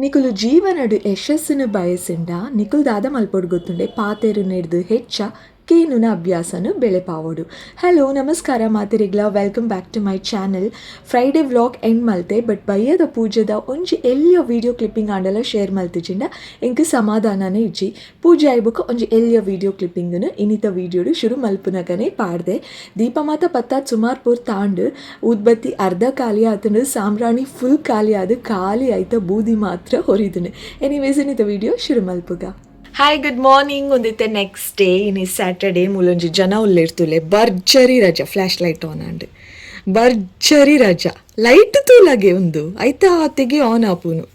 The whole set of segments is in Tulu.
ನಿಕುಲು ಜೀವನಡ್ ಯಶಸ್ಸುನು ಬಯಸ್ಂಡ ನಿಕುಲು ದಾದ ಮಲ್ಪೊಡು ಗೊತ್ತುಂಡೆ? ಪಾತೆರುನೆಡ್ದ್ ಹೆಚ್ಚ ಕೇನುನ ಅಭ್ಯಾಸನ್ ಬೆಳೆಪಾವೊಡು. ಹಲೋ, ನಮಸ್ಕಾರ ಮಾತೆರೆಗ್ಲ. Welcome back to my channel. Friday vlog end ಮಲ್ತೆ, ಬಟ್ ಬಯ್ಯದ ಪೂಜೆದ ಒಂಜಿ ಎಲ್ಯ ವೀಡಿಯೋ ಕ್ಲಿಪ್ಪಿಂಗ್ ಆಂಡಲ ಶೇರ್ ಮಲ್ತಿಜಿಂಡ ಎಂಕ್ ಸಮಾಧಾನನೇ ಇಜ್ಜಿ. ಪೂಜೆ ಆಯಿ ಬೊಕ್ಕ ಒಂಜಿ ಎಲ್ಯ ವೀಡಿಯೋ ಕ್ಲಿಪ್ಪಿಂಗ್ನು ಇನಿತ ವೀಡಿಯೋಡು ಶುರು ಮಲ್ಪುನಗನೆ ಪಾಡ್ದೆ. ದೀಪ ಮಾತ ಪತ್ತಾತ್ ಸುಮಾರು ಪೊರ್ತಾಂಡ್. ಊದ್ಬತ್ತಿ ಅರ್ಧ ಖಾಲಿ ಆತುಂಡು, ಸಾಂಬ್ರಾಣಿ ಫುಲ್ ಖಾಲಿ ಆದ್ ಖಾಲಿ ಆಯ್ತ ಬೂದಿ ಮಾತ್ರ ಒರಿದುಂಡು. ಎನಿವೇಸ್, ಇನಿತ ವೀಡಿಯೋ ಶುರು ಮಲ್ಪುಗ. Hi, good morning. ಒಂದಿತ್ತೆ ನೆಕ್ಸ್ಟ್ ಡೇ. ಇನಿ ಸ್ಯಾಟರ್ಡೇ. ಮೂಲೊಂಜಿ ಜನ ಉಲ್ಲೆರ್ತುಲೆ. ಭರ್ಜರಿ ರಜಾ. ಫ್ಲಾಶ್ ಲೈಟ್ ಆನ್ ಆಂಡ್. ಭರ್ಜರಿ ರಜಾ. ಲೈಟ್ ತೂಲಗೆ ಉಂದು ಐತ ಆತಿಗೆ ಆನ್ ಆಪುನು.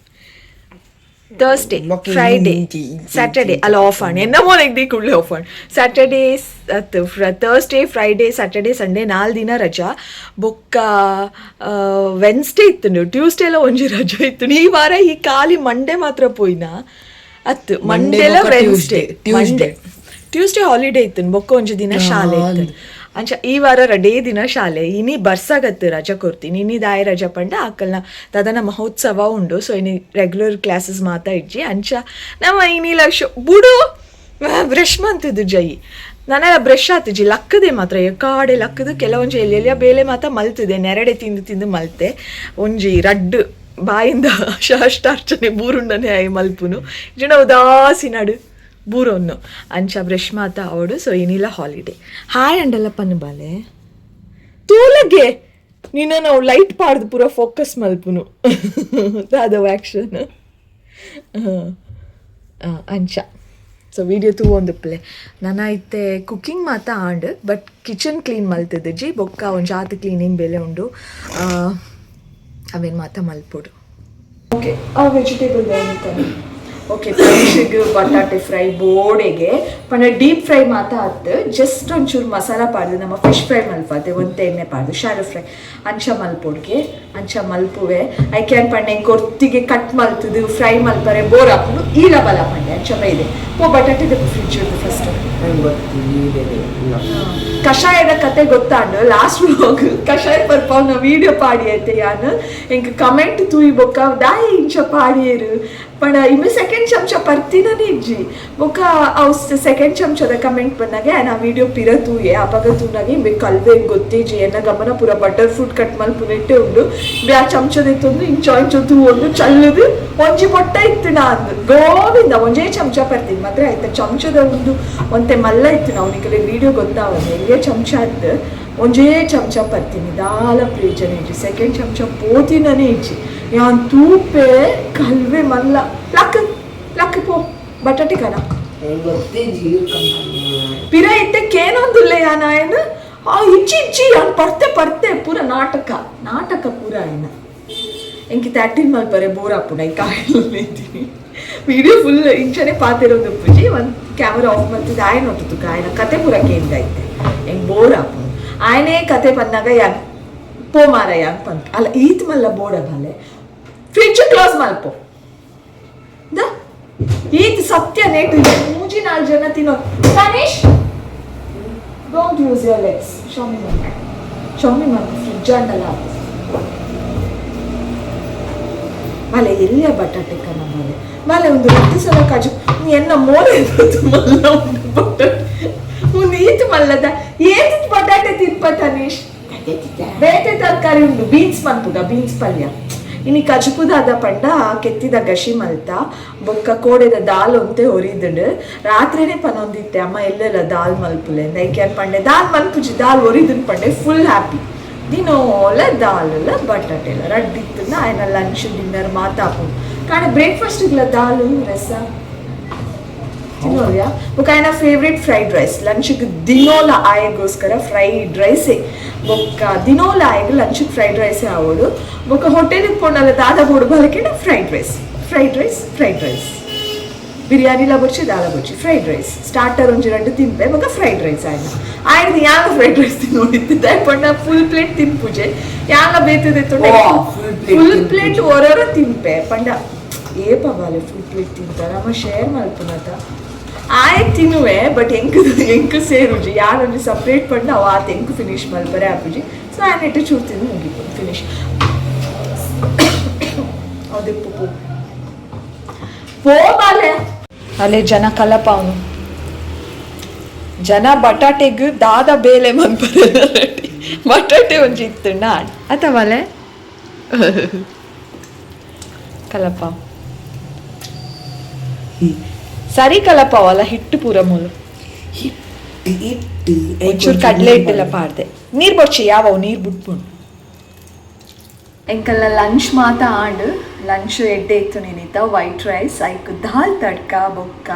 ಥರ್ಸ್ಡೇ, ಫ್ರೈಡೇ, ಸ್ಯಾಟರ್ಡೆ ಅಲ್ಲ ಆಫ್ ಆಂಡ್. ಎನ್ನ ಮೋನೆಗ್ the ಕುಳ್ಳೆ ಆಫ್ ಆಂಡ್. Saturday, Thursday, Friday, Saturday, Sunday 4 ದಿನ ರಜಾ. ಬೊಕ್ಕ ವೆನ್ಸ್ಡೇ ಇತ್ತುಂಡು, ಟ್ಯೂಸ್ಡೇ ಎಲ್ಲ ಒಂಜಿ ರಜಾ ಇತ್ತು. ಈ ವಾರ ಈ ಖಾಲಿ ಮಂಡೇ ಮಾತ್ರ ಪೋಯಿನ ಅತ್ತು. Mandela Wednesday, Monday, Tuesday holiday ಇತ್ತು. ಬೊಕ್ಕ ಒಂಜಿ ದಿನ ಶಾಲೆ ಇತ್ತು. ಅಂಚ ಈ ವಾರ ರಡೇ ದಿನ ಶಾಲೆ. ಇನಿ ಬರ್ಸಾಗತ್ತು ರಜಾ ಕೊರ್ತೀನಿ. ಇನಿ ದಾಯ ರಜಾ ಪಂಡ ಅಕ್ಕಲ್ನ ತದನ ಮಹೋತ್ಸವ ಉಂಡು. ಸೊ ಇನಿ ರೆಗ್ಯುಲರ್ ಕ್ಲಾಸಸ್ ಮಾತಾ ಇಜ್ಜಿ. ಅಂಚ ನಮ್ಮ ಇನಿ ಲಕ್ಷ ಬುಡು. ಬ್ರಷ್ ಮಂತದ್ದು ಜೈ ನಾನೆಲ್ಲ ಬ್ರಷ್ ಆತಿಜಿ, ಲಕ್ಕದೆ ಮಾತ್ರ. ಕಾಡೆ ಲಕ್ಕದು ಕೆಲವೊಂಜಿ ಎಲ್ಲೆಲ್ಲಿಯ ಬೇಲೆ ಮಾತ ಮಲ್ತದೆ. ನೆರಡೆ ತಿಂದು ತಿಂದು ಮಲ್ತೆ. ಒಂಜಿ ರಡ್ಡು ಬಾಯಿಂದ ಶಾಷ್ಟಾರ್ಚನೆ ಬೂರುಂಡನೆ ಆಯಿ ಮಲ್ಪುನು ಜನ ಉದಾಸಿನಡು ಬೂರೊನ್ನು. ಅಂಚ ಬ್ರಷ್ ಮಾತ ಅವಡು. ಸೊ ಏನಿಲ್ಲ, ಹಾಲಿಡೇ. ಹಾಯ್ ಅಂಡಲ್ಲ ಪನ್ನು ಬಾಲೆ. ತೂಲಗೆ ನಿನ್ನ ನಾವು ಲೈಟ್ ಪಾಡ್ದು ಪೂರ ಫೋಕಸ್ ಮಲ್ಪುನು. ದಾದವು ಆ್ಯಕ್ಷನ್ ಅಂಚ. ಸೊ ವಿಡಿಯೋ ತೂವೊಂದುಪ್ಪಲೆ. ನನ ಇತ್ತೆ ಕುಕ್ಕಿಂಗ್ ಮಾತ ಆಂಡ್, ಬಟ್ ಕಿಚನ್ ಕ್ಲೀನ್ ಮಲ್ತದಿಜ್ಜಿ. ಬೊಕ್ಕ ಒಂಜಿ ಆತ್ ಕ್ಲೀನಿಂಗ್ ಬೇಲೆ ಉಂಡು, ಅವೇನು ಮಾತ ಮಲ್ಪೊಡು. ಓಕೆ, ಆ ವೆಜಿಟೇಬಲ್. ಓಕೆ, ಫಿಶ್ಗೆ ಬಟಾಟೆ ಫ್ರೈ ಬೋಡೆಗೆ ಪಂಡ ಡೀಪ್ ಫ್ರೈ ಮಾತ ಅತ್ತು. ಜಸ್ಟ್ ಒಂಚೂರು ಮಸಾಲ ಪಾಡ್ದು ನಮ್ಮ ಫಿಶ್ ಫ್ರೈ ಮಲ್ಪಾತೆ ಒಂತೆ ಎಣ್ಣೆ ಪಾಡ್ದು ಶಾಲೋ ಫ್ರೈ ಅಂಚ ಮಲ್ಪೊಡ್ಗೆ. ಅಂಚ ಮಲ್ಪುವೆ. ಐಕ್ಯಾನ್ ಪಂಡೆ ಕೊರ್ತಿಗೆ ಕಟ್ ಮಲ್ತದು ಫ್ರೈ ಮಲ್ಪರೆ ಬೋರ್ ಆಪುಂಡು. ಈಲ ಬಲ ಪಂಡೆ. ಅಂಚ ಬೈದೆ. ಪೋ, ಬಟಾಟೆ ಫ್ರಿಜ್ ಫಸ್ಟ್. ಕಷಾಯದ ಕತೆ ಗೊತ್ತಾಂಡು. ಲಾಸ್ಟ್ ವ್ಲಾಗ್ ಕಷಾಯ ಪರ್ಪಾವ್ನ ವಿಡಿಯೋ ಪಾಡಿ ಐತೆ ಯಾನ್. ಎಂಕ್ ಕಮೆಂಟ್ ತೂಯಿ ಬೊಕ್ಕ ದಾಯಿ ಇಂಚ ಪಾಡಿಯೇರು ಪಂಡ ಇನ್ನು ಸೆಕೆಂಡ್ ಚಮಚ ಪರ್ತಿನನೇ ಇಜ್ಜಿ. ಬೊಕ್ಕ ಅವು ಸೆಕೆಂಡ್ ಚಮಚದ ಕಮೆಂಟ್ ಬಂದಾಗ ನಾ ವಿಡಿಯೋ ಪಿರ ತೂಯೆ. ಅಪಗ ತೂನಾಗ ಇಂಬೆ ಕಲ್ವೆ ಗೊತ್ತೇಜಿ. ಎನ್ನ ಗಮನ ಪೂರ ಬಟರ್ ಫ್ರೂಟ್ ಕಟ್ ಮಲ್ಪುನೆಟ್ಟೆ ಉಂಡು. ಬೆ ಆ ಚಮಚದ ಇತ್ತೊಂದು ಇಂಚ ಇಂಚ ತೂವೊಂದು ಚಲ್ಲುದು ಒಂಜಿ ಪೊಟ್ಟ ಇತ್ತು ನಾ ಅಂದು. ಗೋವಿಂದ, ಒಂಜೇ ಚಮಚ ಪರ್ತೀನಿ ಮಾತ್ರ ಆಯ್ತಾ. ಚಮಚದ ಒಂದು ಒಂತೆ ಮಲ್ಲ ಇತ್ತು. ನಾವು ನಿಕಲೆ ವಿಡಿಯೋ ಗೊತ್ತಾವಲ್ಲ, ಎಲ್ಲೇ ಚಮಚ ಇತ್ತು. ಒಂಜೇ ಚಮಚ ಪರ್ತೀನಿ, ದಾಲ ಪ್ರಯೋಜನ ಇಜ್ಜಿ. ಸೆಕೆಂಡ್ ಚಮಚ ಪೋತಿನನೇ ಇಜ್ಜಿ. ಯಾನ್ ತೂಪೆ ಕಲ್ವೆ ಮಲ್ಲ. ಲಕ್ ಲಕ್ ಪೋ, ಬಟಾಟೆ ಕನ ಪಿರ ಇತ್ತೆ ಕೇನೊಂದುಲ್ಲೆ ಯಾನ್ ಆಯನ. ಆ ಇಜ್ಜಿ ಇಜ್ಜಿ, ಯಾನ್ ಪರ್ತೆ ಪರ್ತೆ. ಪೂರ ನಾಟಕ ನಾಟಕ ಪೂರ ಆಯನ. ಎಂಕಿ ಅಟ್ಟಿಲ್ ಮಲ್ಪರೆ ಬೋರ್ ಆಪುಂಡು. ಐಕ್ ಕಾಯಿದ್ದೀನಿ ವಿಡಿಯೋ ಫುಲ್ ಇಂಚನೆ ಪಾತೆರೊಂದು ಪೂಜಿ. ಒಂದು ಕ್ಯಾಮರಾ ಆಫ್ ಮಲ್ತಿದ್ದು ಆಯನ ಒಟ್ಟು ಆಯನ ಕತೆ ಪೂರ ಕೇಂದ್ರೈತೆ. ಎಂಕ್ ಬೋರ್ ಆಪುಂಡು. ಆಯನೇ ಕತೆ ಪನ್ನಾಗ ಯಾನ್ ಪೋ ಮಾರ ಯಾನ್ ಪಂಕ್ ಅಲ್ಲ. ಈತ್ ಮಲ್ಲ ಬೋಡ ಬಾಲೆ. ಫ್ರಿಡ್ಜ್ ಕ್ಲೋಸ್ ಮಲ್ಪೋ the. ಈತ್ ಸತ್ಯ ನೇಟ್ ಮೂಜಿ ನಾಲ್ಕು ಜನ ತಿನ್ನೋ. Tanish, don't use your legs. Show me man, show me man. Fridge ಅಂಡಲ್ಲ. ಬಾಲೆ, ಎಲ್ಲಿಯ ಬಟಾಟೆ ಕನ ಬಾಲೆ. ಬಾಲೆ, ಒಂದು ರೊಟ್ಟಿ ಸಲ ಕಾಜು ಎನ್ನ ಮೋರೆ ಮಲ್ಲ ಉಂಡು ಬಟಾಟೆ. ಒಂದು ಈತ್ ಮಲ್ಲದ ಏತ್ ಬಟಾಟೆ ತಿನ್ಪ ತನೀಶ್? ಬೇತೆ ತರಕಾರಿ ಉಂಡು, ಬೀನ್ಸ್ ಮನ್ಪುಗ, ಬೀನ್ಸ್ ಪಲ್ಯ. ಇನಿ ಕಜುಪುದಾದ ಪಂಡ ಕೆತ್ತಿದ ಗಶಿ ಮಲ್ತ. ಬೊಕ್ಕ ಕೋಡೆದ ದಾಲ್ ಒಂತೆ ಒರಿದುಂಡು. ರಾತ್ರಿನೇ ಪನೊಂದಿತ್ತೆ ಅಮ್ಮ ಎಲ್ಲೆಲ್ಲ ದಾಲ್ ಮಲ್ಪುಲೆ. ಐಕೆ ಪಂಡೆ ದಾಲ್ ಮನ್ಪುಜಿ, ದಾಲ್ ಒರಿದುಂಡು ಪಂಡೆ. Full happy. ದಿನೋಲ ದಾಲ್ ಬಟಾಟೆ ಎಲ್ಲ ರಡ್ಡಿತ್ತು. ಆಯ್ನ ಲಂಚ್ ಡಿನ್ನರ್ ಮಾತಾಪು ಕಾರಣ ಬ್ರೇಕ್ಫಾಸ್ಟ್ ಇಲ್ಲ ದಾಲು ರಸ ತಿನ್ನೋಲ್ಯಾ. ಬೊಕ್ಕ ಆಯ್ನ ಫೇವ್ರೆಟ್ ಫ್ರೈಡ್ ರೈಸ್ ಲಂಚ್ಗೆ. ದಿನೋಲ ಆಯಗೋಸ್ಕರ ಫ್ರೈಡ್ ರೈಸೇ. ಬೊಕ್ಕ ದಿನೋಲ ಆಯಗ್ ಲಂಚ್ಗೆ ಫ್ರೈಡ್ ರೈಸೇ ಆವೋಡು. ಬೊಕ್ಕ ಹೋಟೆಲ್ಗೆ ಪೋಂಡಲ ದಾದ ಬೋಡು ಬಲಕೆನ? Fried rice, fried rice, fried rice. ಬಿರಿಯಾನಿಲ ಬೊರ್ಚಿ, ದಾಲ ಬೊರ್ಚಿ, ಫ್ರೈಡ್ ರೈಸ್. ಸ್ಟಾರ್ಟರ್ ಒಂಜಿ ರಡ್ಡು ತಿನ್ಪೆ, ಬೊಕ್ಕ ಫ್ರೈಡ್ ರೈಸ್. ಆಯ್ನ ಆಯ್ನ ಯಾಲ ಫ್ರೈಡ್ ರೈಸ್ ತಿನ್ನೋಡಿತ್ತು ಪಂಡ ಫುಲ್ ಪ್ಲೇಟ್ ತಿನ್ಪುಜೆ ಯಾಲ ಬೇತದೆ. ಫುಲ್ ಪ್ಲೇಟ್ ಒರೊರ ತಿನ್ಪೆ ಪಂಡ ಏಪ ಬಾಲೆ ಫುಲ್ ಪ್ಲೇಟ್ ತಿಂತಾರ? ಅಮ್ಮ ಶೇರ್ ಮಲ್ಪುನತ. ಆಯ್ ತಿನ್ನುವೆ, ಬಟ್ ಎಂಕ್ ಎಂಕ್ ಸೇರುಜಿ. ಯಾರೊಂಜಿ ಸಪ್ರೇಟ್ ಪಂಡ ಅವು ಆತ ಎಂಕ್ ಫಿನಿಶ್ ಮಲ್ಪರೆ ಆಪುಜಿ. ಸೊ ಆಯ್ನ ಇಟ್ಟು ಚೂರು ತಿಂದು ಮುಗಿಪು, ಫಿನಿಶ್. ಅವು ಪು. ಪೋಬಾಲೆ ಅಲ್ಲೇ ಜನ ಕಲಪಾವನು. ಜನ ಬಟಾಟೆಗ್ ದಾದ ಬೇಲೆ ಮನ್ಪರೆ? ಬಟಾಟೆ ಒಂಜಿ ಇತ್ತು ನಾಡ್ ಅಥವಲೆ ಕಲಪ. ಸರಿ ಕಲಪವಲ್ಲ, ಹಿಟ್ಟು ಪೂರ ಮೂಲು. ಹಿಟ್ಟು ಹಿಟ್ಟು. ಒಂಚೂರು ಕಡಲೆ ಹಿಟ್ಟೆಲ್ಲ ಪಾಡ್ದೆ. ನೀರು ಬೊಚ್ಚಿ ಯಾವ ನೀರು ಬಿಟ್ಬಿಡು. ಎಂಕಲ್ನ ಲಂಚ್ ಮಾತ ಆಂಡ್. ಲಂಚ್ ಎಡ್ಡೆ ಇತ್ತು ನೆನಿತ. ವೈಟ್ ರೈಸ್, ಐಕ್ ದಾಲ್ ತಡ್ಕ, ಬೊಕ್ಕ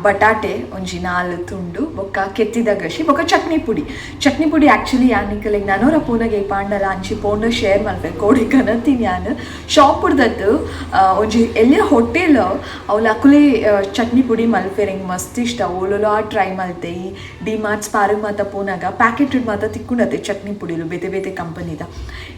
ಬಟಾಟೆ ಒಂಜಿ ನಾಲ್ ತುಂಡು, ಬೊಕ್ಕ ಕೆತ್ತಿದ ಗಶಿ, ಬೊಕ್ಕ ಚಟ್ನಿ ಪುಡಿ. ಚಟ್ನಿ ಪುಡಿ ಆ್ಯಕ್ಚುಲಿ ಯಾನ್ ನಿಕಲೆಗ್ ನನೊರ ಪೂನಗೆ ಪಾಂಡಲ ಅಂಚಿ ಪೋಂಡ ಶೇರ್ ಮಲ್ಪೆ. ಕೋಡೆ ಕನತಿನಿ ಯಾನ್ ಶಾಪುಡ್ದತ್ತು. ಒಂಜಿ ಎಲ್ಯ ಹೋಟೆಲ್ ಅವ್ಲು, ಅಕುಲೇ ಚಟ್ನಿ ಪುಡಿ ಮಲ್ಪೆರ್. ಎಂಕ್ ಮಸ್ತ್ ಇಷ್ಟ. ಓಲೋಲಾ ಟ್ರೈ ಮಲ್ತೆ. ಈ ಡಿ ಮಾರ್ಟ್, ಸ್ಪಾರ್ ಮಾತ ಪೋನಾಗ ಪ್ಯಾಕೆಟೆಡ್ ಮಾತ ತಿಕ್ಕುಂಡತೆ ಚಟ್ನಿ ಪುಡಿಲು, ಬೇತೆ ಬೇತೆ ಕಂಪನಿದ.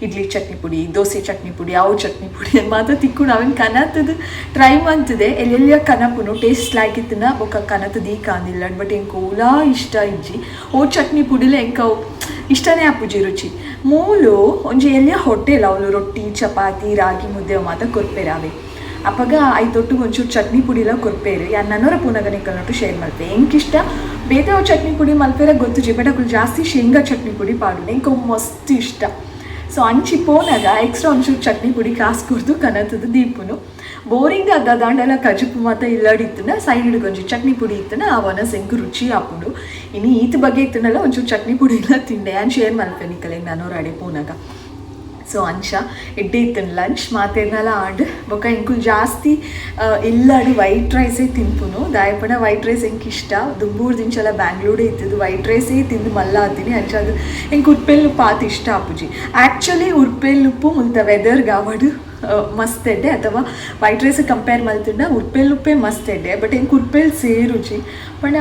ಇಡ್ಲಿ ಚಟ್ನಿ ಪುಡಿ, ದೋಸೆ ಚಟ್ನಿ ಪುಡಿ, ಅವು ಚಟ್ನಿ ಪುಡಿ ಅಂತ ಮಾತ ತಿಕ್ಕುಂಡು. ಅವೆನ್ ಕನತದ ಟ್ರೈ ಮಂತದೆ. ಎಲ್ಲೆಲ್ಲಿಯ ಕನಪುನು ಟೇಸ್ಟ್ ಲೈಕ್ ಇತ್ತಿನ ಬೊಕ್ಕ ಕನತದ ಈ ಕಾಂದಿಲ್ಲ. ಬಟ್ ಎಂಕ್ ಓಲಾ ಇಷ್ಟ ಇಜ್ಜಿ. ಓ ಚಟ್ನಿ ಪುಡಿಲ ಎಂಕ್ ಅವು ಇಷ್ಟನೇ ಆಪುಜಿ ರುಚಿ. ಮೂಲು ಒಂಜಿ ಎಲ್ಯ ಹೋಟೆಲ್, ಅವ್ಲು ರೊಟ್ಟಿ, ಚಪಾತಿ, ರಾಗಿ ಮುದ್ದೆ ಅವು ಮಾತ ಕೊರ್ಪೆರ್ ಅವೆ. ಅಪಗ ಐತೊಟ್ಟುಗು ಒಂಚೂರು ಚಟ್ನಿ ಪುಡಿಲ ಕೊರ್ಪೆರ್. ಯಾನ್ ನನೊರ ಪೂನಗ ನಿಕಲ್ನೊಟ್ಟು ಶೇರ್ ಮಲ್ಪೆ. ಎಂಕ್ ಇಷ್ಟ. ಬೇತೆ ಅವು ಚಟ್ನಿ ಪುಡಿ ಮಲ್ಪೆರ ಗೊತ್ತುಜಿ, ಬಟ್ ಅಕುಲು ಜಾಸ್ತಿ ಶೇಂಗಾ ಚಟ್ನಿ ಪುಡಿ ಪಾಡುನೆ. ಎಂಕ್ ಅವು ಮಸ್ತ್ ಇಷ್ಟ. ಸೊ ಅಂಚಿ ಪೋನಾಗ ಎಕ್ಸ್ಟ್ರಾ ಒಂಚೂರು ಚಟ್ನಿ ಪುಡಿ ಕಾಸು ಕೊರ್ದು ಕನತದ ದೀಪುನು. ಬೋರಿಂಗ್ ಅದ ದಾಂಡಲ ಕಜುಪು ಮಾತ ಇಲ್ಲಡಿತ್ತುನ ಸೈಡ್ ಒಂಜಿ ಚಟ್ನಿ ಪುಡಿ ಇತ್ತುನ ಆ ವನಸ್ ಎಂಕ್ ರುಚಿ ಆಪುಂಡು. ಇನಿ ಈತ್ ಬಗ್ಗೆ ಇತ್ತುನಲ್ಲ ಒಂಚೂರು ಚಟ್ನಿ ಪುಡಿ ಇಲ್ಲ ತಿಂಡೆ. ಯಾನ್ ಶೇರ್ ಮಲ್ಪೆ ನಿಕಲೆಗ್ ನನೊರ ಅಡೆ ಪೋನಾಗ. ಸೊ ಅಂಚ ಎಡ್ಡೆ ಇತ್ತು ಲಂಚ್ ಮಾತೆರ್ನಲ ಆಂಡ್. ಬೊಕ್ಕ ಎಂಕುಲು ಜಾಸ್ತಿ ಇಲ್ಲಡ್ ವೈಟ್ ರೈಸೇ ತಿನ್ಪುನು. ದಾಯೆಪಂಡ ವೈಟ್ ರೈಸ್ ಎಂಕ್ ಇಷ್ಟ. ದುಂಬೂರು ದಿಂಚಲ ಬ್ಯಾಂಗ್ಳೂರೇ ಇತ್ತಿದ್ದು ವೈಟ್ ರೈಸೇ ತಿಂದು ಮಲ್ಲ ಆತೀನಿ. ಅಂಚ ಅದು ಎಂಕ್ ಉರ್ಪೆಲ್ ನುಪ್ಪು ಆತ್ ಇಷ್ಟ ಆಪುಜಿ. ಆ್ಯಕ್ಚುಲಿ ಉರ್ಪೆಲ್ ನುಪ್ಪು ಮುಲ್ತ ವೆದರ್ಗೆ ಆವಡ್ ಮಸ್ತ್ ಎಡ್ಡೆ, ಅಥವಾ ವೈಟ್ ರೈಸ್ ಕಂಪೇರ್ ಮಲ್ತಿಂಡ ಉರ್ಪೆಲ್ ನುಪ್ಪೇ ಮಸ್ತ್ ಎಡ್ಡೆ. ಬಟ್ ಎಂಕ್ ಉರ್ಪೆಲ್ ಸೇರುಜಿ. ಪಂಡ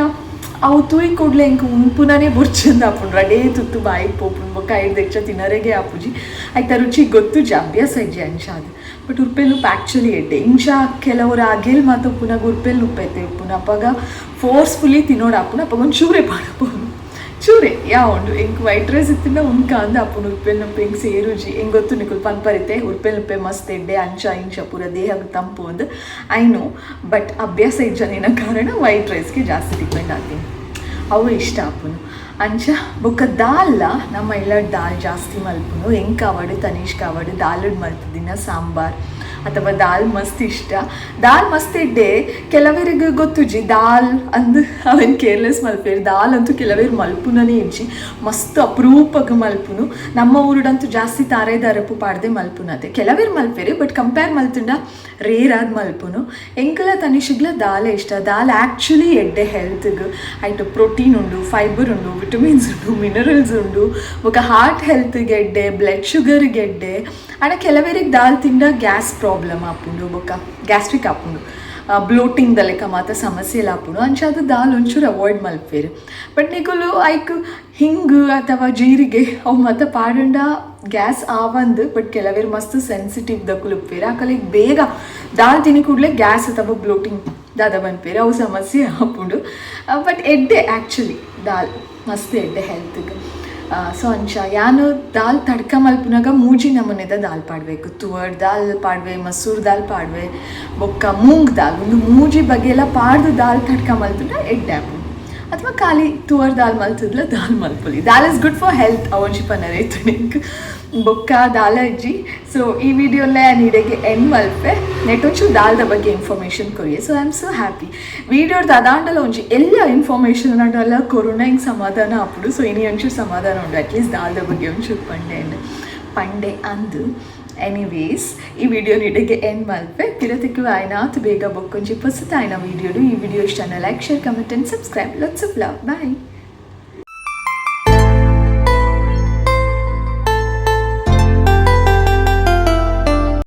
ಅವು ತೂಯಿ ಕೂಡ್ಲೆ ಎಂಕ್ ಉನ್ಪುನನೇ ಬೊರ್ಚಂದ್ ಆಪುಂಡು. ರಡೇ ತುತ್ತು ಬಾಯಿಗೆ ಪೋಪುಂಡು. ಬೊಕ್ಕ ಐಡ್ದ್ ಹೆಚ್ಚ ತಿನರೆಗೆ ಆಪುಜಿ. ಐತ ರುಚಿ ಗೊತ್ತುಜಿ, ಅಭ್ಯಾಸ ಇಜ್ಜಿ ಅಂಚಾದ್. ಬಟ್ ಉರ್ಪೆಲ್ ನುಪ್ಪು ಆ್ಯಕ್ಚುಲಿ ಎಡ್ಡೆ. ಇಂಚ ಕೆಲವರು ಅಗೆಲ್ ಮಾತ ಉಪ್ಪುನಾಗ ಉರ್ಪೆಲ್ ನುಪ್ಪು ಎತ್ತೆ ಉಪ್ಪುನ. ಅಪಗ ಫೋರ್ಸ್ಫುಲಿ ತಿನ್ನೋಡು ಆಪುಂಡು. ಅಪಗ ಒಂದು ಚೂರೆ ಪಾಡಪುಂಡು, ಚೂರೆ ಯಾ ಉಂಡು. ಎಂಕ್ ವೈಟ್ ರೈಸ್ ಇತ್ತಿಂಡ ಉನ್ಕ ಅಂದ್ ಆಪುಂಡು. ಉರ್ಪೆಲ್ ನುಪ್ಪು ಎಂಕ್ ಸೇರುಜಿ. ಎಂಕ್ ಗೊತ್ತು, ನಿಕುಲು ಪನ್ಪರಿತೆ ಉರ್ಪೆಲ್ ನುಪ್ಪೆ ಮಸ್ತ್ ಎಡ್ಡೆ, ಅಂಚ ಇಂಚ ಪೂರ ದೇಹಗ್ ತಂಪು ಅಂದ್. I know, but ಅಭ್ಯಾಸ ಇಜ್ಜಂದಿನ ಕಾರಣ ವೈಟ್ ರೈಸ್ಗೆ ಜಾಸ್ತಿ ಡಿಪೆಂಡ್ ಆತೀನಿ. ಅವು ಇಷ್ಟ ಆಪುನು ಅಂಚ. ಬೊಕ್ಕ ದಾಲ್ಲ ನಮ್ಮ ಇಲ್ಲಡ್ ದಾಲ್ ಜಾಸ್ತಿ ಮಲ್ಪುನು. ಎಂಕ್ ಆವಡ್, ತನಿಷ್ಕ್ ಆವಡ್, ದಾಲಡ್ ಮಲ್ತುದಿನ ಸಾಂಬಾರ್ ಅಥವಾ ದಾಲ್ ಮಸ್ತ್ ಇಷ್ಟ. ದಾಲ್ ಮಸ್ತ್ ಎಡ್ಡೆ. ಕೆಲವರಿಗೆ ಗೊತ್ತುಜಿ ದಾಲ್ ಅಂದ್, ಅವೆನ್ ಕೇರ್ಲೆಸ್ ಮಲ್ಪೆರ್. ದಾಲ್ ಅಂತೂ ಕೆಲವೇರು ಮಲ್ಪುನನೇ ಇಜ್ಜಿ, ಮಸ್ತ್ ಅಪರೂಪಗ್ ಮಲ್ಪುನು. ನಮ್ಮ ಊರುಡಂತೂ ಜಾಸ್ತಿ ತಾರೆದ ಅರಪು ಪಾಡ್ದೆ ಮಲ್ಪುನತೆ. ಕೆಲವೇರು ಮಲ್ಪೆರ್, ಬಟ್ ಕಂಪೇರ್ ಮಲ್ತುಂಡ ರೇರ್ ಆದ್ ಮಲ್ಪುನು. ಎಂಕಲ ತನಿಷಿಗ್ಲ ದಾಲೆ ಇಷ್ಟ. ದಾಲ್ ಆ್ಯಕ್ಚುಲಿ ಎಡ್ಡೆ ಹೆಲ್ತ್ಗ್. ಐಟ್ ಪ್ರೋಟೀನ್ ಉಂಡು, ಫೈಬರ್ ಉಂಡು, ವಿಟಮಿನ್ಸ್ ಉಂಡು, ಮಿನರಲ್ಸ್ ಉಂಡು. ಬೊಕ ಹಾರ್ಟ್ ಹೆಲ್ತ್ಗೆ ಎಡ್ಡೆ, ಬ್ಲಡ್ ಶುಗರ್ಗೆ ಎಡ್ಡೆ. ಆಂಡ ಕೆಲವರಿಗೆ ದಾಲ್ ತಿಂಡ ಗ್ಯಾಸ್ ಪ್ರಾಬ್ಲಮ್ ಆಪುಂಡು, ಬೊಕ್ಕ ಗ್ಯಾಸ್ಟ್ರಿಕ್ ಆಪುಂಡು, ಬ್ಲೋಟಿಂಗ್ ದ ಲೆಕ್ಕ ಮಾತ ಸಮಸ್ಯೆ ಆಪುಂಡು. ಅಂಚಾದ್ ದಾಲ್ ಒಂಚೂರು ಅವಾಯ್ಡ್ ಮಲ್ಪೆರ್. ಬಟ್ ನಿಕುಲು ಐಕ್ ಹಿಂಗು ಅಥವಾ ಜೀರಿಗೆ ಅವು ಮಾತ ಪಾಡಂಡ ಗ್ಯಾಸ್ ಆವಂದ್. ಬಟ್ ಕೆಲವೇರು ಮಸ್ತ್ ಸೆನ್ಸಿಟಿವ್ ದಕುಲು ಉಪ್ಪೆರ್. ಅಕಲೆಗ್ ಬೇಗ ದಾಲ್ ತಿನಿ ಕೂಡಲೇ ಗ್ಯಾಸ್ ಅಥವಾ ಬ್ಲೋಟಿಂಗ್ ದಾದ ಪನ್ಪೆರ್, ಅವು ಸಮಸ್ಯೆ ಆಪುಂಡು. ಬಟ್ ಎಡ್ಡೆ, ಆ್ಯಕ್ಚುಲಿ ದಾಲ್ ಮಸ್ತ್ ಎಡ್ಡೆ ಹೆಲ್ತ್ಗೆ. ಸೊ ಅಂಚ ಯಾನು ದಾಲ್ ತಡ್ಕ ಮಲ್ಪುನಾಗ ಮೂಜಿ ನಮೂನೆದ ದಾಲ್ ಪಾಡ್ಬೇಕು. ತುವರ್ ದಾಲ್ ಪಾಡ್ವೆ, ಮಸೂರ್ ದಾಲ್ ಪಾಡ್ವೆ, ಬೊಕ್ಕ ಮೂಂಗ್ ದಾಲ್. ಒಂದು ಮೂಜಿ ಬಗೆಲ ಪಾಡ್ದು ದಾಲ್ ತಡ್ಕ ಮಲ್ತುಂಡ ಎಡ್ಡೆ ಆಪುಂಡು. ಅಥವಾ ಖಾಲಿ ತುವರ್ ದಾಲ್ ಮಲ್ತುದ್ಲ ದಾಲ್ ಮಲ್ಪೊಲಿ. Dal is good for health, ಅವೊಂಜಿ ಪನರೆ ಇತ್ತು ಎಂಕ್. ಬೊಕ್ಕ ದಾಲ ಇಜ್ಜಿ. ಸೊ ಈ ವಿಡಿಯೋನ ಯಾನ್ ಇಡೆಗೆ ಎಂಡ್ ಮಲ್ಪೆ. ನೆಟ್ ಒಂಚೂರು ದಾಲ್ದ ಬಗ್ಗೆ ಇನ್ಫಾರ್ಮೇಷನ್ ಕೊರಿಯೆ. So I am so happy. ವಿಡಿಯೋಡ್ದು ಅದಾಂಡಲ ಒಂಜಿ ಎಲ್ಲ ಇನ್ಫಾರ್ಮೇಷನ್ ಆಂಡಲ ಕೊರೋನಾ ಹಿಂಗೆ ಸಮಾಧಾನ ಆಪುಂಡು. ಸೊ ಇನಿ ಒಂಚೂರು ಸಮಾಧಾನ ಉಂಡು, ಅಟ್ಲೀಸ್ಟ್ ದಾಲ್ದ ಬಗ್ಗೆ ಒಂಚೂರು ಪಂಡೆ ಪಂಡೆ ಅಂದು. ಎನಿವೇಸ್, ಈ ವಿಡಿಯೋ ಇಡೆಗೆ ಎಂಡ್ ಮಲ್ಪೆ. ಪಿರತಿಕ್ಕು ಆಯ್ನಾತ್ ಬೇಗ ಬೊಕ್ಕೊಂಜಿ ಪೊಸತಾಯ್ನ ವಿಡಿಯೋಡು. ಈ video ಇಷ್ಟನ like, share, comment and subscribe. Lots of love. Bye.